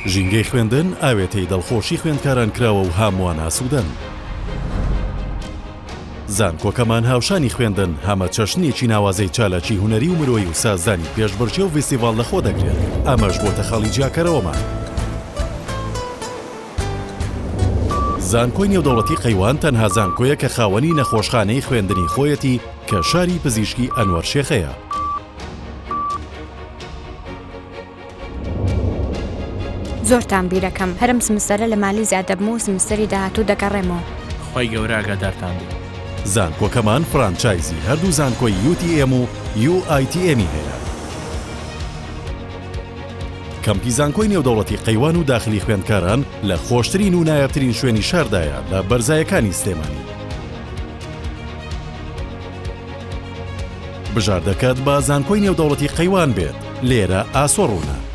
ژینگەی خوێندن ئاوێتەی دڵخۆشی خوێندکاران کراوە و هەمووان ئاسوودەن. زانکۆکەمان هاوشانی خوێندن هەمەچەشنێکی ناوازەی چالاکی هونەری و مرۆیی و سازدانی پێشبڕکێ و ڤیستیڤاڵ لەخۆ دەگرێت، ئەمەش بۆتە خاڵی جیاکەرەوەمان. زانکۆی نێودەوڵەتی قەیوان تەنها زانکۆیە کە خاوەنی نەخۆشخانەی خوێندنی خۆیەتی کە شاری پزیشکی ئەنوەر شێخەیە. زۆرتان بیرەکەم هەرم سمستەرە لە مالیزیا دەبم و سمستەری داهاتوو دەگەڕێمەوە. خوای گەورە ئاگادارتان بێ. زانکۆکەمان فڕانچایزی هەردوو زانکۆی UTM و UITM ی هەیە. کەمپی زانکۆی نێودەوڵەتی قەیوان و داخلی خوێندکاران لە خۆشترین و نایابترین شوێنی شاردایە لە بەرزایەکانی سلێمانی. بژاردەکەت با زانکۆی نێودەوڵەتی قەیوان بێت، لێرە ئاسۆ ڕوونە.